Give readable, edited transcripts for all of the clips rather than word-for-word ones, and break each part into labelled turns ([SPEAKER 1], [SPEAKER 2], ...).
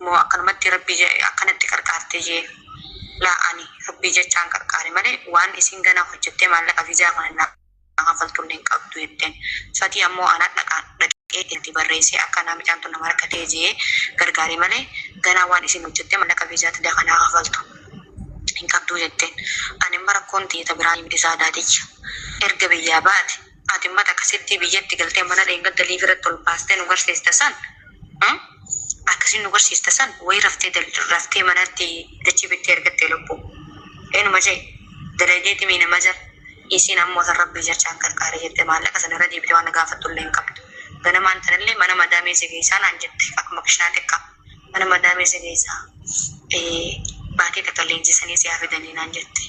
[SPEAKER 1] Moo akkanumatti Rabbii akkanatti qarqaarte jee? Laa ani Rabbii jechaan qarqaare malee waan isiin ganaa hojjattee maallaqa vizaa kana naa kafaltullee hin qabdu jetteen. Fatii ammoo ana dhaqa dhaqee itti barreessee akka anaa mucaan tun nama rakkatee jee gargaare malee ganaa waan isiin hojjattee maallaqa vizaa tida kanaa kafaltu hin qabduu jetteen. Ani amma rakkoon tiyya ta biraa miti saadaa tiyya. Erga biyyaa baate ati ummata akkasitti biyyatti galtee mana dheengadda liivi irratti ol baastee nu garsiiste san akkasiin nu garsiiste san wayi raftee raftee manatti dachii bittee ergatte lubbuu. Eenuma jee dalageeti mii nama jar isiin ammoo san rabbii jechaan qarqaare jette maallaqa sana irra deebitee waan na gaafattu illee hin qabdu. Ganamaan tanallee mana madaamii si geessaa naan jette akkuma kishinaa xiqqaa. Mana madaamii si geessaa baatii takka leenjisanii si haa fidanii naan jette.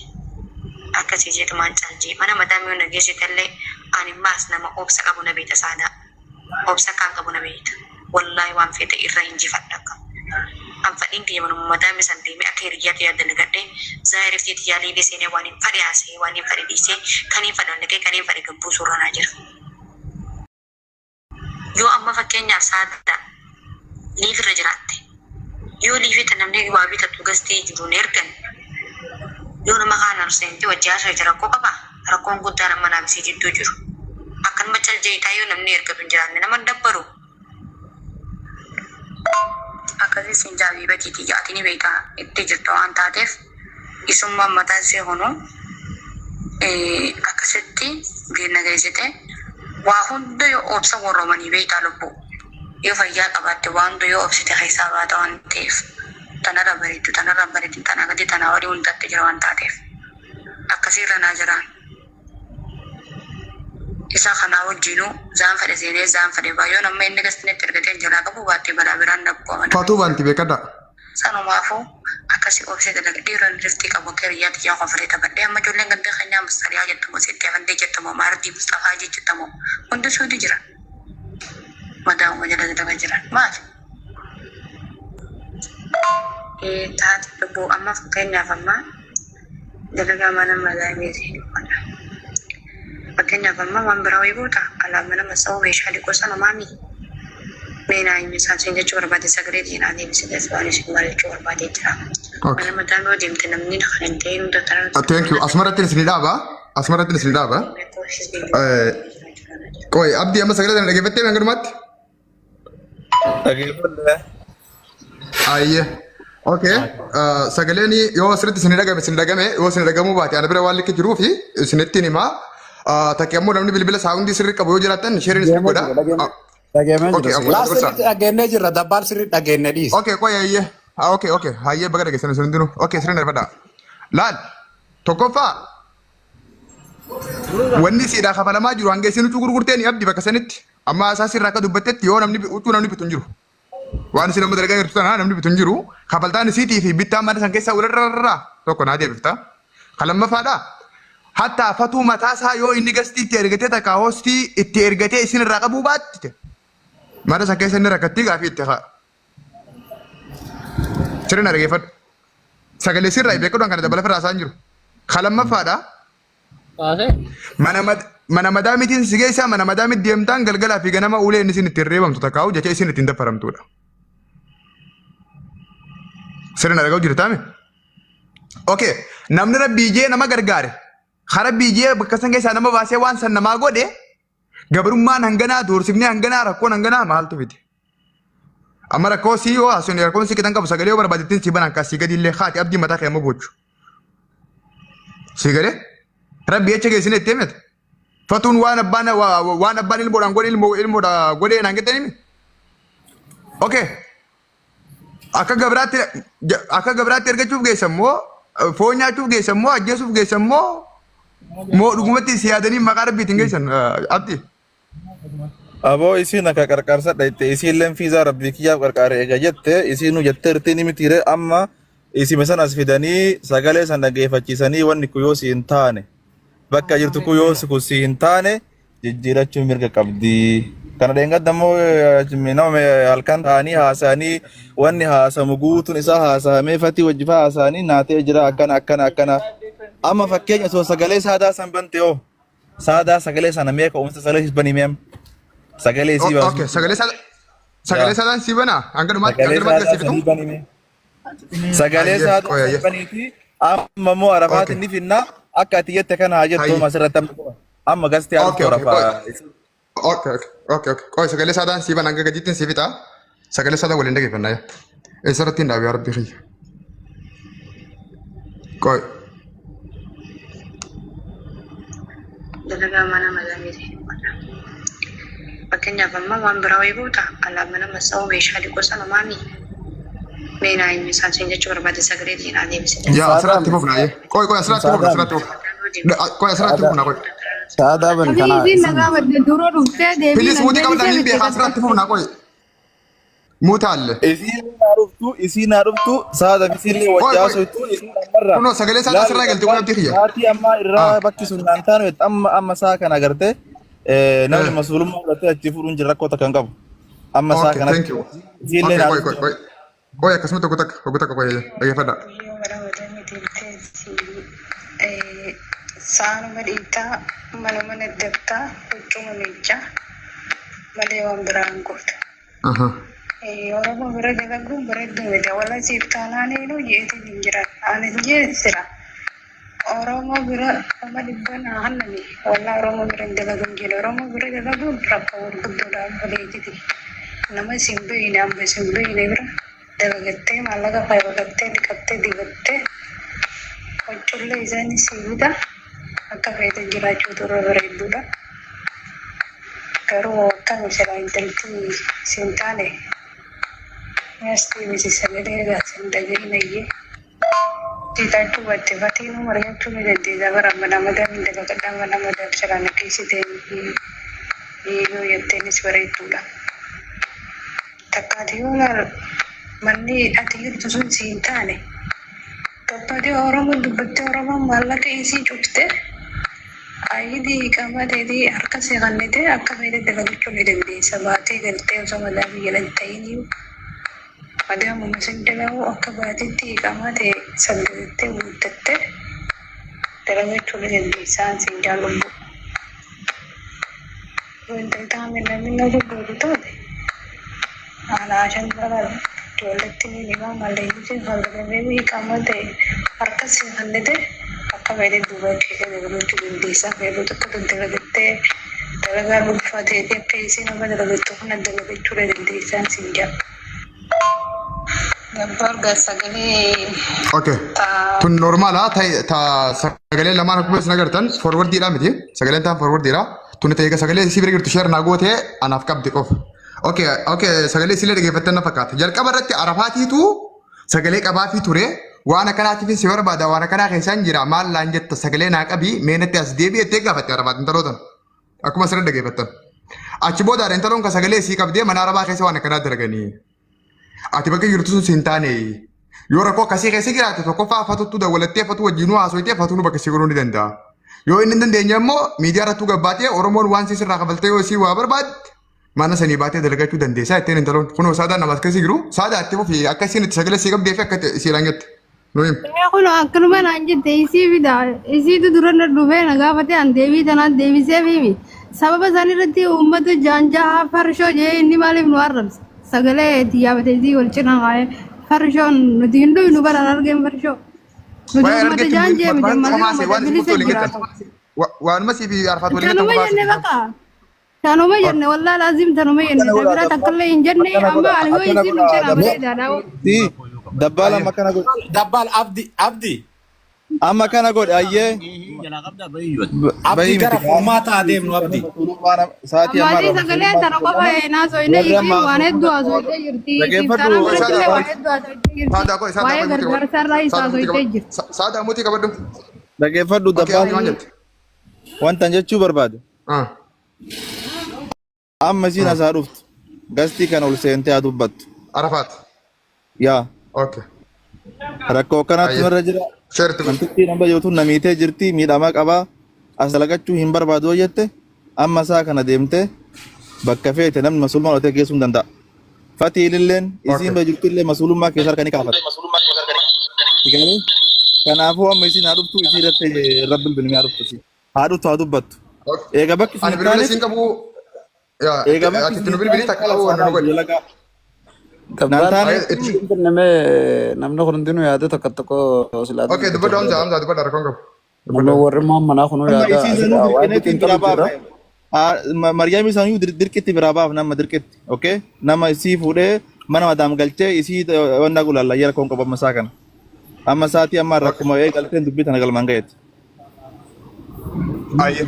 [SPEAKER 1] Akkasii jeetumaan cal jee. Mana madaamii yoo na geessitellee ani maas nama obsa qabu na beekta saadaa. Obsa akkaan qabu na beekta. Wallaahi waan feete irra injifadha akka. An fadhiin kiyya manuma madaamii san deemee akka hiriyyaa tiyyaa dalagadhee zaahiriftii tiyyaa liivii seenee waan hin fadhe haasa'ee waan hin fadhe dhiisee kan hin fadhe ol dhaqee kan hin fadhe gad buusuu irra naa jira. Yoo amma fakkeenyaaf saada liivi irra jiraatte yoo liivii tan namni waa bitatu gastii jiru hin ergan yoo nama kaan ol seentee wajji haasofte rakkoo qabaa? Rakkoon guddaan amma naaf isii jidduu jiru. Akkanuma cal jeeytaa yoo namni ergatu hin jiraanne nama hin dabbaru? Akkasii siin jaa habiibatii tiyya ati ni beeyta itti jirta waan taateef isummaan mataan isii kunuu akkasitti na geessite waa hunda yoo obsa warroomanii beektaa lubbuu yoo fayyaa qabaatte waa hunda yoo obsite keessaa baata waan ta'eef tanarra bareeddu tanarra bareeddu tanaa gadi tanaa olii hundatti jira waan taateef akkasiirra naa jiraan. Isa kanaa wajjinuu zaan fedhe seenee zaan fedhe baa yoo namma inni gastinitti ergatee jalaa qabuu baatte balaa biraan dhaqqu amana.
[SPEAKER 2] Fatuu banti beekadha.
[SPEAKER 1] Sanumaafuu akkasi obsee dalaga dhiironni riftii qabu akka hiriyyaa tiyyaa kofalee taphadhee amma ijoolleen ganda keenyaa mustariyaa jettu moo seetti afandee jettu moo maardii musxafaa jechutta moo hundi suudi jira madaa'uma jala dalaga jiran maali taate lubbuu amma fakkeenyaaf amma dalagaa mana madaamiiti fakkeenyaaf amma waan biraa wayii goota alaa mana masa'uu meeshaa dhiquu sana maami mee naa himi isaan siin jechuu barbaade sagalee diinaa deebisiteef waan isin maal jechuu barbaadee jira.
[SPEAKER 2] Okay.
[SPEAKER 1] Mana madaamii yoo deemte namni kan hin ta'in hunda tana
[SPEAKER 2] Thank you. Asumarratti isin dhaaba. Asumarratti isin dhaaba. Qoy Abdii amma sagalee sana dhaggeeffattee hanga dhumaatti?
[SPEAKER 3] Dhageeffadha.
[SPEAKER 2] Ayyee. Okay. Sagaleen yoo asirratti isin dhagame isin dhagame yoo isin dhagamuu baate ana bira waan likki jiruu fi isinittiin himaa. Takki ammoo namni bilbila saawundii sirrii qabu yoo jiraattan sheeriin isin godha.
[SPEAKER 4] Dhageemee
[SPEAKER 2] Okay,
[SPEAKER 4] jira.
[SPEAKER 2] okay,
[SPEAKER 4] Laa
[SPEAKER 2] gorsa.
[SPEAKER 4] sirriitti dhageennee jirra. Dabbaal sirriitti dhageenne dhiisi.
[SPEAKER 2] Okay, qoy ayyee. Okay, okay. Hayyee baga dhageessan isin hundinuu. Okay, sirriin darbadha. Laal. Tokkoffaa wanni siidhaa kafalamaa jiru hanga isin huccuu gurgurteen abdi bakka sanitti. Amma asaas irraa akka dubbattetti yoo namni huccuu namni bitu hin jiru. Waan isin amma dalagaa jirtu sana namni bitu hin jiru. Kafaltaan isiitii fi bittaan mana san keessaa walirra tokko naa deebifta. Kan lammaffaadha. Hatta fatuu mataa isaa yoo inni gastii itti ergatee takka hostii itti ergatee isin irraa qabuu baatte mana san keessa inni rakkattii gaafii itti haa. Sirri na dhageeffadhu. Sagalee sirraa beekadhu kana dabala firraa isaan jiru. Kan lammaffaadha. Mana mana madaamiitiin si geessaa mana madaamiitti deemtaan galgalaa fi ganama ulee inni isin ittiin reebamtu takkaa'u jecha isin ittiin daffaramtuudha. Sirri na dhaga'u jirtaame? Okay. Namni rabbii jee nama gargaare. Ka rabbii jee bakka san keessaa nama baasee waan san namaa godhe gabrummaan hanganaa doorsifnee hanganaa rakkoon hanganaa maaltu fide? Amma rakkoo sii yoo haasofne rakkoon si qitan qabu sagalee yoo barbaadettiin si banaan kaasii gadi illee haati abdii mataa kee amma bochu. Si galee? Rabbi jecha geessine itti himete. Fatuun waan abbaan waan abbaan ilmoodhaan godhe ilmoo ilmoodha godhee naan jettanii himi. Okay. Akka gabraatti akka gabraatti ergachuuf geessan moo foon nyaachuuf geessan moo ajjeesuuf geessan moo moo dhugumatti si yaadanii maqaa rabbiitiin geessan abdi.
[SPEAKER 3] Aboo isiin akka qarqaarsa dhayxe isiilleen fiizaa rabbii kiyyaaf qarqaare eega jette isiinuu jetteerti ni mitiire amma isime san as fidanii sagalee san dhageeffachiisanii wanni kun yoo si hin taane bakka jirtu kun yoo si kun si hin taane jijjiirachuu mirga qabdi. Kana dheengadda immoo nama halkan ta'anii haasa'anii wanni haasamu guutuun isaa haasahamee fatii wajji fa'aa haasa'anii naatee jira akkana akkana akkana. Amma fakkeenya osoo sagalee saadaa san bante hoo saadaa sagalee sana mee ka'umsa sagalee bani mee amma sagalee isii
[SPEAKER 2] Okay,
[SPEAKER 3] baasu.
[SPEAKER 2] sagalee isaa Sagalee saadaan si banaa hanga dhumaatti
[SPEAKER 3] Sagalee
[SPEAKER 2] hanga dhumaatti
[SPEAKER 3] saadaa
[SPEAKER 2] si fitu.
[SPEAKER 3] sanii banime. Sagalee
[SPEAKER 2] Hayyee
[SPEAKER 3] saadaa
[SPEAKER 2] qoy
[SPEAKER 3] sanii
[SPEAKER 2] hayyee.
[SPEAKER 3] baniiti. Amma immoo Arafaati
[SPEAKER 2] Okay.
[SPEAKER 3] ni finna. Akka ati jette kana haa jettu
[SPEAKER 2] Hayyee.
[SPEAKER 3] amma asirratti amma amma gasti haa
[SPEAKER 2] Okay
[SPEAKER 3] dhuftu
[SPEAKER 2] okay qoy.
[SPEAKER 3] Arafaa.
[SPEAKER 2] Okay okay okay okay qoy sagalee saadaan si bana hanga gadiitti si fixa. Sagalee saadaa waliin dhageeffannaa yaa. Eessarratti hin dhaabe yaa rabbi kiyya. Qoy.
[SPEAKER 1] Dalagaa mana madaamiiti. Fakkeenyaaf amma waan biraa wayii goota alaa mana masa'oo meeshaalee gosa namaami. Meenaa inni isaan siin jechuu barbaade sagalee diinaa deebise.
[SPEAKER 2] Yaa asirratti fufna ayyee. Qoy qoy asirratti fufna asirratti fufna. Qoy asirratti fufna qoy.
[SPEAKER 4] Saadaa bani
[SPEAKER 5] Abii
[SPEAKER 4] kana
[SPEAKER 5] isiin nagaa badde dura dhuftee deebii
[SPEAKER 2] Pilis
[SPEAKER 5] nan
[SPEAKER 2] muutii qabdan
[SPEAKER 5] deebisee
[SPEAKER 2] hin
[SPEAKER 5] miti
[SPEAKER 2] beekaa asirratti fufna qoy. Muutaalle.
[SPEAKER 3] Isiin naa dhuftu, isiin naa dhuftu, saada fi isiillee
[SPEAKER 2] Qoy
[SPEAKER 3] wajjaa
[SPEAKER 2] qoy.
[SPEAKER 3] soitu, isiin ammarraa.
[SPEAKER 2] Kunoo sagalee saadaa
[SPEAKER 3] Laali
[SPEAKER 2] asirraa galti kun abdii kiyya.
[SPEAKER 3] sa'aatii ammaa irraa
[SPEAKER 2] Ah.
[SPEAKER 3] bakki sun naan taanu jette amma amma saa kana agartee namni masuulummaa fudhatee achi fuudhuun jira rakkoo takka hin qabu. Amma saa
[SPEAKER 2] Okay, thank
[SPEAKER 3] kanatti
[SPEAKER 2] you.
[SPEAKER 3] isiillee
[SPEAKER 2] Okay,
[SPEAKER 3] naa
[SPEAKER 2] qoy qoy
[SPEAKER 3] dhuftu.
[SPEAKER 2] qoy. Qoy akkasumatti tokko takka tokko takka qoy dhaggeeffadhaa.
[SPEAKER 6] Yoo mana madamii deemtee saanuma dhiitaa, manuma daddabtaa, huccuma miiccaa malee waan biraa hin gootu.
[SPEAKER 2] Aha.
[SPEAKER 6] Oromoo bira dalaguun bareedduu miti. Wala siif taanaaniinuu jeetiin hin jiran. Ani jee sira. Oromoo bira nama dhibba naa hannani. Wala Oromoo bira hin dalaguun jedhe. Oromoo bira dalaguun rakkoo gurguddoodhaan bareediti. Nama isin beeyne amma isin beeyne bira dalagattee maallaqa fayyadattee dhiqattee dibattee huccullee isaanii sii bita akka feete jiraachuu turre bareedduudha. Garuu akkami silaa intalti siin taane mi'astii miti sagalee egaa sin dhaga'inayyee. Siitaachuu batte fatiinuu mari'achuu ni dandeessa bara mana madaamiin dalagadhaa mana madaam silaa na keessitee yoo jetteenis bareedduudha. Takka ati yoo laal manni ati jirtu sun siin taane gabbaatee Oromoon dubbattee Oromoon maallaqa isii cufte ayidii iqaamaa teetii harka si kennite akka feete dalagachuu ni dandeessa. Baatee galtee osoo madaamii jala hin ta'in madaamuma sin dalagu akka baateetti iqaamaa ta'e saggadattee guuttattee dalagachuu ni dandeessa. Siin jaalladhu. Yoo intalli taa'ame namni na gootu taate haala shan bara ijoolletti ni himaa malee fayyadamee iqaamaa ta'e harka si kennite akka fedhe duuba keessa dalagachuu dandeessa. Yeroo tokko dalagattee dalagaa dhuunfaa ta'eeti akka isiin nama dalagattu kana dalagachuu dandeessa siin jedha. Gabbaar gaa sagalee
[SPEAKER 2] Okay.
[SPEAKER 6] taa
[SPEAKER 2] Tun normaala ta sagalee lamaan akkuma isin agartan forwardiidha miti. Sagaleen taan forwardiidha. Tun ta'e sagalee isii bira jirtu share naa gootee anaaf qabdi qofa. Okay, okay, sagalee isiillee dhaggeeffattan na fakkaata. Jalqaba irratti Arafaatiitu sagalee qabaafii ture. Waan akkanaatiif si barbaada waan akkanaa keessaan jira maal laan jetta sagalee naa qabi mee natti as deebi'ettee gaafatte Arafaat intalootan. Akkuma asirra dhaggeeffattan. Achi booda intaloon kan sagalee isii qabdee mana Arabaa keessa waan akkanaa dalaganii. Ati bakka jirtu sun siin taane yoo rakkoo akkasii keessa jiraate tokkoffaa fatuttu dawwalattee fatu wajjinuu haasofitee fatuun bakka si godhuu ni danda'a. Yoo inni hin dandeenye immoo miidiyaa irrattuu gabbaatee Oromoon waan si sirraa kafaltee yoo isii waa barbaadde mana sanii baatee dalagachuu dandeessaa ittiin intaloon kunoo saadaa nama akkasii jiru saadaa itti fufi akka isiin itti sagalee sii qabdee fi akka isii jette nu himi.
[SPEAKER 5] Kun akkanuma naan jette isii fida isiitu dura na dhufee na gaafate an deebii tanaan deebisee fiimi. Sababa isaan irratti uummata jaanjaa farshoo jee inni maaliif nu arrabse sagalee itti yaabate isii wal cinaa kaa'ee farshoon nuti hin dhuynu bara argeen farshoo. Nuti
[SPEAKER 2] Waa'ee
[SPEAKER 5] uummata
[SPEAKER 2] argetti
[SPEAKER 5] jaanjee miti
[SPEAKER 2] waan
[SPEAKER 5] malee
[SPEAKER 2] qomaase
[SPEAKER 5] uummata
[SPEAKER 2] waan isin
[SPEAKER 5] bilisa
[SPEAKER 2] waliin
[SPEAKER 5] jiraatu.
[SPEAKER 2] jettan. Waanuma sii fi Arfaat waliin jettan
[SPEAKER 5] Tanuma
[SPEAKER 2] qofaas.
[SPEAKER 5] jenne bakka. Tanuma jenne wallaa laazim tanuma jenne
[SPEAKER 3] Akkana godhaa
[SPEAKER 5] bira takkallee hin jenne
[SPEAKER 3] akkana
[SPEAKER 5] amma
[SPEAKER 3] godhaa
[SPEAKER 5] ani yoo
[SPEAKER 3] akkana
[SPEAKER 5] isiin nu
[SPEAKER 3] godhaa
[SPEAKER 5] cinaa
[SPEAKER 3] dabbaal.
[SPEAKER 5] bareedaadha.
[SPEAKER 3] Si dabbaal amma kana godhe
[SPEAKER 4] Dabbaal Abdi Abdi
[SPEAKER 3] amma kana godhe ayyee
[SPEAKER 4] Abdi
[SPEAKER 3] bahii
[SPEAKER 4] gara
[SPEAKER 3] miti.
[SPEAKER 4] furmaata adeemnu Abdi.
[SPEAKER 3] Sa'aatii ammaa
[SPEAKER 5] Ammaatii
[SPEAKER 3] irraa
[SPEAKER 5] sagalee tana qofa naasoyne
[SPEAKER 3] Warri
[SPEAKER 5] isiin
[SPEAKER 3] amma
[SPEAKER 5] waan hedduu haasofitee jirti. Isiif
[SPEAKER 3] Dhaggeeffadhu.
[SPEAKER 5] tanaan biratti illee
[SPEAKER 2] Saadaa
[SPEAKER 5] waan hedduu haasofitee jirti.
[SPEAKER 2] Saadaa qoy saadaa
[SPEAKER 5] Waa'ee
[SPEAKER 2] qoy mutii qabadhu.
[SPEAKER 5] gargaarsa irraa
[SPEAKER 2] Saadaa mutii
[SPEAKER 5] haasofitee
[SPEAKER 2] qabadhu.
[SPEAKER 5] jirti.
[SPEAKER 2] Saadaa mutii qabadhu.
[SPEAKER 3] Dhaggeeffadhu
[SPEAKER 2] Okay,
[SPEAKER 3] dabbaal
[SPEAKER 2] Abdi waan jette.
[SPEAKER 3] wanta jechuu barbaade.
[SPEAKER 2] Ah.
[SPEAKER 3] Amma isiin asaa dhuftu. Gastii kana ol seentee haa dubbattu.
[SPEAKER 2] Arafaat.
[SPEAKER 3] Yaa
[SPEAKER 2] Okay.
[SPEAKER 3] rakkoo akkanaatti
[SPEAKER 2] Ayyee.
[SPEAKER 3] nurra jira.
[SPEAKER 2] Share itti godhi.
[SPEAKER 3] Namtittiin amma jirtu namiitee jirti miidhamaa qabaa. As dalagachuu hin barbaadu yoo jette amma isaa kana deemtee bakka feete namni masuulummaa godhatee geessuu hin danda'a. Fatiin illeen isiin
[SPEAKER 2] Okay.
[SPEAKER 3] bira jirtu illee masuulummaa keessa harka ni kaafata. Sigalee kanaafuu amma isiin haa dhuftu isii irratti irra bilbilmee haa dhuftu. Haa dhuftu haa dubbattu.
[SPEAKER 2] Okay.
[SPEAKER 3] Eega bakki sun
[SPEAKER 2] Ani
[SPEAKER 3] hin
[SPEAKER 2] bilbila
[SPEAKER 3] taaneef
[SPEAKER 2] siin qabu Yaa
[SPEAKER 3] Eega
[SPEAKER 2] ati itti nu bilbilii takka qabu waan nu godhi.
[SPEAKER 3] Naan
[SPEAKER 7] Dabbaan
[SPEAKER 3] taane
[SPEAKER 2] Itti.
[SPEAKER 7] namee namni kun hundinuu yaada tokko tokko silaa
[SPEAKER 2] Okay, dubbadhu Hamza, Hamza dubbadhu rakkoon qabu.
[SPEAKER 7] Namni
[SPEAKER 2] Dubbadhu.
[SPEAKER 7] warri manaa kunuu
[SPEAKER 3] amma
[SPEAKER 7] yaada
[SPEAKER 3] isii sanuu
[SPEAKER 7] asirraa waan
[SPEAKER 3] dirqineetiin biraa
[SPEAKER 7] xiinxalu jira.
[SPEAKER 3] baafne. Maryaamii sanuu dirqitti biraa baafne amma dirqitti. Okay? Nama isii fuudhee mana madaam galchee isii wannaa gulaalla rakkoon qabu amma isaa kana. Amma isaatii amma rakkuma eegalteen dubbii tana galmaan ga'eetti.
[SPEAKER 2] Ayyee.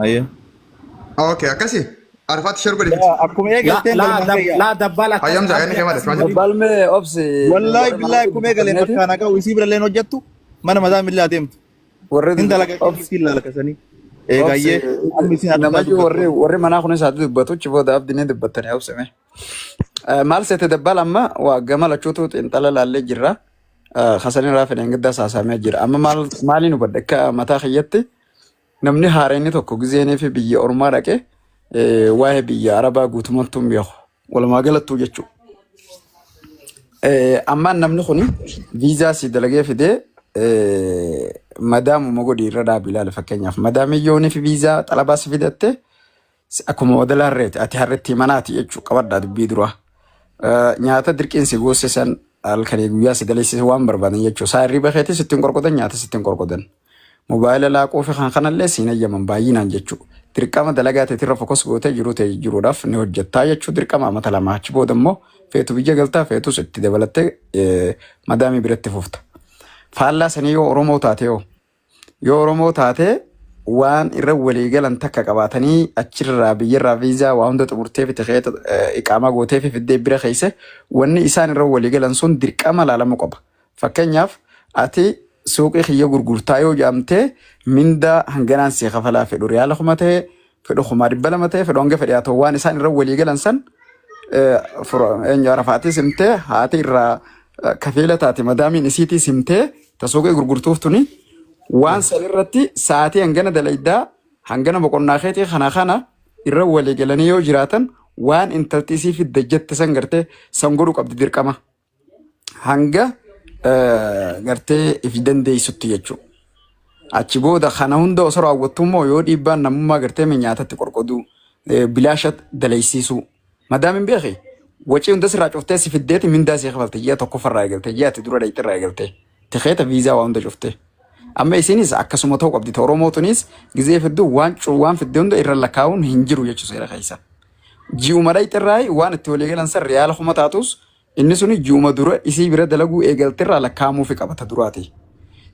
[SPEAKER 3] Ayyee.
[SPEAKER 2] Okay, akkasi. Arfaatti share godhi fiti.
[SPEAKER 3] Akkuma
[SPEAKER 4] La
[SPEAKER 3] eegalteen
[SPEAKER 4] la
[SPEAKER 3] galmaan ga'eetti.
[SPEAKER 4] la dabbaal akkas
[SPEAKER 2] Hayyamsa,
[SPEAKER 4] abdi
[SPEAKER 2] yaadni kee maali?
[SPEAKER 4] akkas
[SPEAKER 2] Maal jedhu?
[SPEAKER 7] Dabbaan mee obsi
[SPEAKER 3] Wallaahi
[SPEAKER 7] warri manaa
[SPEAKER 3] billaahi akkuma eegaleen
[SPEAKER 7] dubbanneeti
[SPEAKER 3] bakkaan haqa isii birallee hojjettu mana madaam illaa deemtu.
[SPEAKER 7] warri
[SPEAKER 3] Hin dalagaa
[SPEAKER 7] obsi
[SPEAKER 3] isiin laalakasanii.
[SPEAKER 7] obsi
[SPEAKER 3] Eegayyee amma isiin adda
[SPEAKER 7] namayyuu warri
[SPEAKER 3] dubbattu.
[SPEAKER 7] warri manaa kunis haa dubbatu achi booda abdi ni dubbattanii obsime. Maal seete dabbaal amma waa gama lachuutu xiinxala laallee jirra. Hasan irraa fedhan giddaa saasamee jira. Amma maal maaliin hubadhe akka mataa kiyyatti namni haareenni tokko gizeenii fi biyya ormaa dhaqe waa'ee biyya arabaa guutummattuu hin beeku. Walumaa galattuu jechuudha. Ammaan namni kun viizaa si dalagee fidee madaamuma godhi irra dhaabi ilaali fakkeenyaaf. Madaamii yoonii fi viizaa xalabaa si fidatte akkuma wadala harreeti ati harreetti manaati jechuudha qabadhaa dubbii duraa. Nyaata dirqiin si goosisan halkanii guyyaa si daleessise waan barbaadan jechuudha. Saa hirriba keetii sittiin qorqodan nyaata sittiin qorqodan. Mobaayila laaquu fi kan kanallee siin ayyaman baay'inaan jechuudha. Dirqama dalagaa teetirra fokus gootee jiruu ta'e jiruudhaaf ni hojjettaa jechuudha. Dirqama amata lama achi booda immoo feetu biyya galtaa feetus itti dabalattee madaamii biratti fufta. Faallaa sanii yoo Oromoo taate yoo yoo Oromoo taate waan irra walii galan takka qabaatanii achirraa biyyarraa viizaa waa hunda xumurtee fite keeta iqaamaa gootee fi fiddee bira keesse wanni isaan irra walii galan sun dirqama laalamuu qaba. Fakkeenyaaf ati suuqii kiyya gurgurtaa yoo jedhamte mindaa hanganaan sii kafalaa fedhu riyaala 1000 ta'e fedhu 200,000 ta'e fedhu hanga fedhe haa ta'u waan isaan irra walii galan san eenyu arafaatis himtee haati irraa kafiila taate madaamiin isiitiis himtee ta suuqii gurgurtuuf tuni waan san irratti sa'aatii hangana dalaydaa hangana boqonnaa keetii kana kana irra walii galanii yoo jiraatan waan intalti isii fidde jette san gartee san godhuu qabdi dirqama hanga gartee if dandeessutti jechuudha. Achi booda kana hunda osoo raawwattu immoo yoo dhiibbaan namummaa gartee nyaatatti qorqoduu bilaasha dalaysiisuu. Madaamin beeki wacii hunda sirraa cuftee si fiddeeti mindaa si kafalte ji'a tokkoffarraa eegalte ji'a ati dura dhayxirraa eegalte tikeeta viizaa waa hunda cuftee. Amma isinis akkasuma ta'uu qabdi. Oromoo tunis gizee fidduu waan waan fidde hunda irra lakkaa'uun hin jiru jechuudha seera keessa. Ji'uma dhayxirraa waan itti walii galan san riyaala 1000 taatus inni suni ji'uma dura isii bira dalaguu eegalterraa lakkaa'amuufi qaba ta duraati.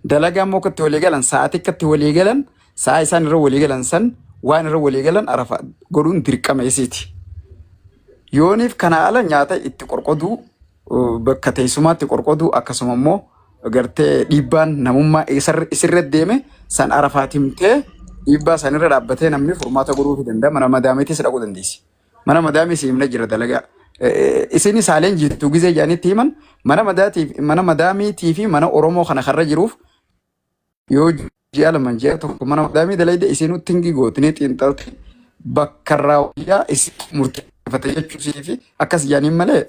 [SPEAKER 7] Dalagaa immoo akka itti walii galan sa'aatii akka itti walii galan sa'a isaan irra walii galan san waan irra walii galan arafa godhuun dirqama isiiti. Yooniif kana ala nyaata itti qorqoduu bakka teessumaatti qorqoduu akkasuma immoo gartee dhiibbaan namummaa isirra deeme san arafaat himtee dhiibbaa sanirra dhaabbatee namni furmaata godhuufi danda'a mana madaamiitis dhaquu dandeessi. Mana madaamii si himna jira dalagaa. Isin saaleen jirtu gizee jedhanitti himan mana madaatiif mana madaamiitii fi mana Oromoo kana karra jiruuf yoo ji'a lama ji'a tokko mana madaamii dalayde isinuu tingi gootanii xiinxalti bakka irraa wayyaa isin murteeffate jechuu fi akkas jedhaniin malee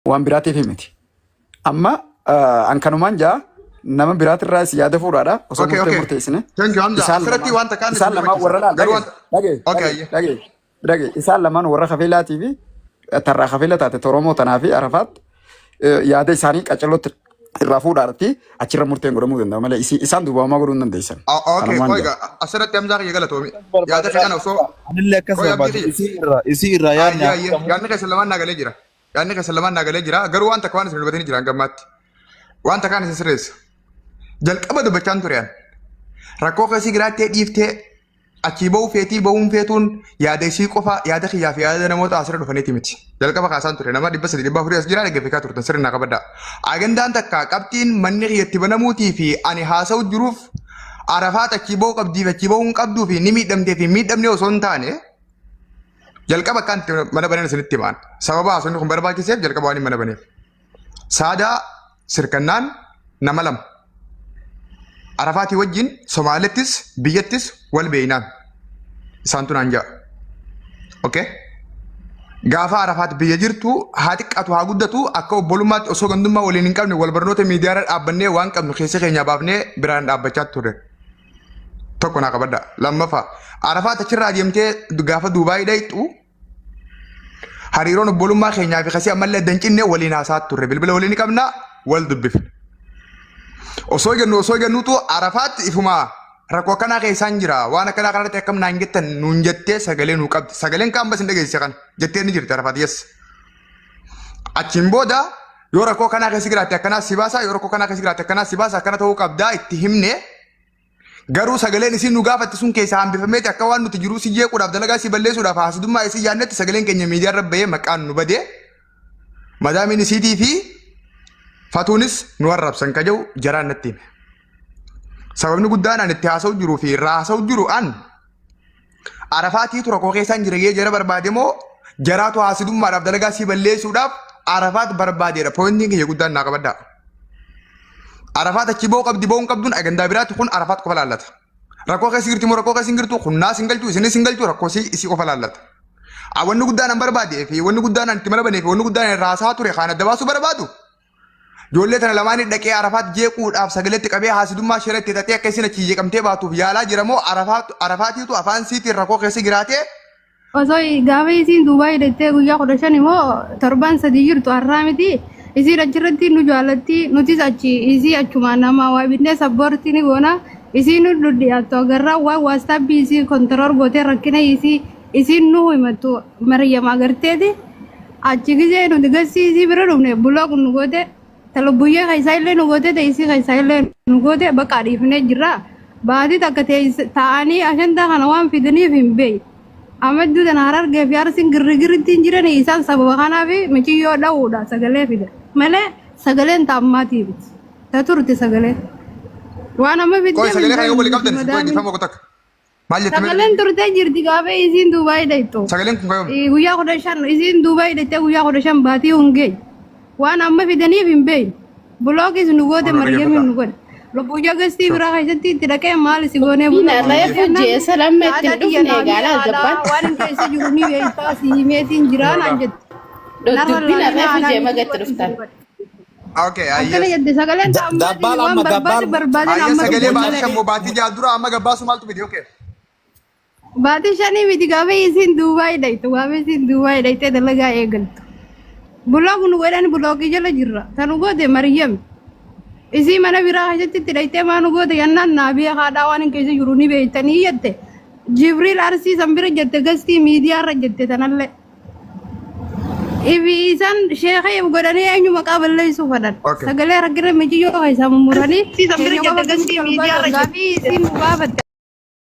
[SPEAKER 7] waan biraatiif miti. Amma an kanumaan jaa nama biraatirraa is yaada fuudhaadha osoo
[SPEAKER 2] Okay,
[SPEAKER 7] murtee
[SPEAKER 2] okay.
[SPEAKER 7] murteessine.
[SPEAKER 2] Thank you, Hamza.
[SPEAKER 7] Isaan
[SPEAKER 2] Asirratti
[SPEAKER 7] lamaan
[SPEAKER 2] wanta kaan
[SPEAKER 7] isaan
[SPEAKER 2] isin
[SPEAKER 7] lamaan
[SPEAKER 2] dubbachisa.
[SPEAKER 7] warra laal
[SPEAKER 2] Garuu
[SPEAKER 7] dhage
[SPEAKER 2] wanta
[SPEAKER 7] dhage
[SPEAKER 2] Okay,
[SPEAKER 7] dhage
[SPEAKER 2] ayyee.
[SPEAKER 7] dhage dhage isaan lamaan warra kafiilaatii fi tarraa kafiila taate Oromoo tanaa fi Arafaat yaada isaanii qaccalootti irraa fuudhaarratti achirra murteen godhamuu danda'a malee isaan duuba homaa godhuu hin dandeessan.
[SPEAKER 2] Okay,
[SPEAKER 7] Kanumaan
[SPEAKER 2] qoy
[SPEAKER 7] jaa.
[SPEAKER 2] egaa asirratti Hamzaa kiyya galatoomi. Yaada kee kana osoo
[SPEAKER 3] Anillee akkas
[SPEAKER 2] qoy abdii
[SPEAKER 3] barbaade
[SPEAKER 2] kiyya.
[SPEAKER 3] isii irraa yaadni
[SPEAKER 2] Ayyee
[SPEAKER 3] haa
[SPEAKER 2] ayyee
[SPEAKER 3] fudhamu.
[SPEAKER 2] yaadni keessan lamaan naa galee jira. Yaadni keessan lamaan naa galee jira. Garuu waan takka waan isin dubbatanii jiran gammaatti. Waan takkaan isin sirreessa. Jalqaba dubbachaan ture an. Rakkoo keessi jiraattee dhiiftee achii ba'uu feetii ba'uun feetuun yaada isii qofa yaada kiyyaa fi yaada namoota asirra dhufaniiti miti. Jalqaba kaasaan ture nama 300 400 as jira dhaggeeffachaa turtan sirri naa qabadhaa. Agandaan takka qabxiin manni kiyyatti banamuutii fi ani haasa'u jiruuf Arafaat achii ba'uu qabdii fi achii ba'uu hin qabduu fi ni miidhamtee fi miidhamnee osoo hin taane jalqaba akkaan itti mana banan isinitti himaan. Sababa haasofni kun barbaachiseef jalqaba waan hin mana baneef. Saadaa sirkannaan nama lama. Arafaatii wajjin Somaaleettis biyyattis wal beeynaan. Isaantu naan ja'a. Okay? Gaafa Arafaat biyya jirtu haa xiqqaatu haa guddatu akka obbolummaatti osoo gandummaa waliin hin qabne wal barnoota miidiyaarra dhaabbannee waan qabnu keessa keenya baafnee biraan dhaabbachaa turre. Tokko naa qabadha. Lammaffaa Arafaat achirraa deemtee gaafa Duubaayii dhayxu hariiroon obbolummaa keenyaa fi kasii ammallee adda hin cinne waliin haasaa turre. Bilbila waliin ni qabna wal dubbifne. Osoo jennu osoo jennuutu Arafaatti ifuma rakkoo akkanaa keessaan jira waan akkanaa kanarratti akkam naan jettan nuun jettee sagalee nuu qabdi. Sagaleen kaan bas hin dhageessise kana jettee ni jirti Arafaat yes. Achiin booda yoo rakkoo akkanaa keessa jiraatte akkanaa si baasa yoo rakkoo akkanaa keessa jiraatte akkanaa si baasa akkana ta'uu qabdaa itti himne. Garuu sagaleen isiin nu gaafatte sun keessaa hambifameeti akka waan nuti jiruu si jeequudhaaf dalagaa si balleessuudhaaf haasidummaa isii yaadnetti sagaleen keenya miidiyaa irra bahee maqaan nu badee madaamiin isiitii fi fatuunis nu arrabsan ka jedhu jaraan natti hime. Sababni guddaan an itti haasa'u jiruu fi irraa haasa'u jiru an Arafaatiitu rakkoo keessaan jira jee jara barbaade moo jaraatu haasidummaadhaaf dalagaa si balleessuudhaaf Arafaat barbaadeedha. Poointiin kiyya guddaan naa qabadhaa. Arafaat achi ba'uu qabdi ba'uu hin qabduun agandaa biraatti kun Arafaat qofa laallata. Rakkoo keessa jirti moo rakkoo keessa hin jirtu kun naas hin galchu isinis hin galchu rakkoo isii isii qofa laallata. Wanni guddaan an barbaadee fi wanni guddaan an itti mala banee fi wanni guddaan an irraa haasaa ture kaan adda baasuu barbaadu. Ijoollee tana lamaanii dhaqee Arafaat jeequudhaaf sagaleetti qabee haasidummaa shira itti xaxee akka isin achi jeeqamtee baatuuf yaalaa jira moo Arafaatiitu afaan siitiin rakkoo keessa jiraatee
[SPEAKER 5] Osoo gaafa isiin Duubaay deettee guyyaa 15 immoo torban 3 jirtu har'aa miti isiin achirratti nu jaalatti nutis achi isii achumaan nama waa binnee sabboortii ni goona isiin nu dhudhiyaattu agarraa waan waastaabbii isii kontirool gootee rakkina isii isiin nu himattu Maryam agarteeti achi gizee nuti gassii isii bira dhufne bulook nu goote ta lubbuyyee keessaa illee nu goote ta isii keessaa illee nu goote bakka dhiifnee jirra baatii takka taa'anii ashantaa kana waan fidaniif hin beeku. Amadduu tana Harargee fi Arsiin girrigirritti hin jiran isaan sababa kanaaf miciyyoo dha'uudha sagalee fida malee sagaleen ta ammaatii miti ta turte sagalee waan amma
[SPEAKER 2] Qoy
[SPEAKER 5] fiddeef hin
[SPEAKER 2] sagalee kana yoo
[SPEAKER 5] beeknu
[SPEAKER 2] walii
[SPEAKER 5] nuti
[SPEAKER 2] qabdan isin qoy
[SPEAKER 5] madaamiin.
[SPEAKER 2] dhiifama tokko takka. Maal jette mee?
[SPEAKER 5] Sagaleen turtee jirti gaafa isiin Duubaay dhayxu.
[SPEAKER 2] Sagaleen kun kayoom?
[SPEAKER 5] Guyyaa 15 isiin Duubaay dhayxee guyyaa 15 baatii hin geenye. Waan amma fidaniif hin beeknu. Bulookis nu goote
[SPEAKER 2] Ono
[SPEAKER 5] Maryamiin
[SPEAKER 2] dhaggeeffadhaa.
[SPEAKER 5] nu godhe. Lubbuuyyaa gastii biraa keessatti itti dhaqee maal si goonee
[SPEAKER 8] Diina
[SPEAKER 5] bulaa
[SPEAKER 8] reefu
[SPEAKER 5] jennaan
[SPEAKER 8] ji'a salamma itti
[SPEAKER 5] haadha
[SPEAKER 8] hin
[SPEAKER 5] tiyya
[SPEAKER 8] dhufne
[SPEAKER 5] naa
[SPEAKER 8] egaa laal
[SPEAKER 5] beekaadha
[SPEAKER 8] gabbaan.
[SPEAKER 5] waan hin keessa jiru ni beektaa si himeetiin jiraa naan jette. Narra
[SPEAKER 8] Dubbiin
[SPEAKER 5] laalinaa
[SPEAKER 8] reefu
[SPEAKER 5] anaa
[SPEAKER 8] ji'a
[SPEAKER 5] miti
[SPEAKER 8] magatti
[SPEAKER 5] waan
[SPEAKER 8] dhuftan.
[SPEAKER 5] jiru godhe.
[SPEAKER 2] Okay,
[SPEAKER 5] Akkana
[SPEAKER 2] ayyee.
[SPEAKER 5] jette sagaleen ta ammaatiin
[SPEAKER 4] Dabbaal
[SPEAKER 5] waan
[SPEAKER 4] amma
[SPEAKER 5] barbaade
[SPEAKER 4] dabbaal
[SPEAKER 5] barbaadeen
[SPEAKER 2] Ayyee
[SPEAKER 5] amma
[SPEAKER 2] sagalee
[SPEAKER 5] dhufte
[SPEAKER 2] baatii
[SPEAKER 5] malee.
[SPEAKER 2] shan moo baatii ja'a dura amma gabbaasu maaltu fide? Okay.
[SPEAKER 5] Baatii shanii miti gaafa isiin Duubaay dhayxu gaafa isiin Duubaay dhayxee dalagaa eegaltu. Bulook nu godhan bulookii jala jirra. Ta nu goote Maryam. Isii mana biraa keessatti itti dhayxee maa nu goote jennaan naa beekaadhaa waan hin keessa jiru ni beektanii jette. Jibriil Arsii san bira jette gastii miidiyaa irra jette tanallee. Ifi isaan sheekee godhanii eenyu maqaa balleessuu fedhan.
[SPEAKER 2] Okay.
[SPEAKER 5] Sagalee rakkina mijiyyoo keessaa mummuranii keenya qofa gastii miidiyaa irra gaafii isiin nu gaafatte.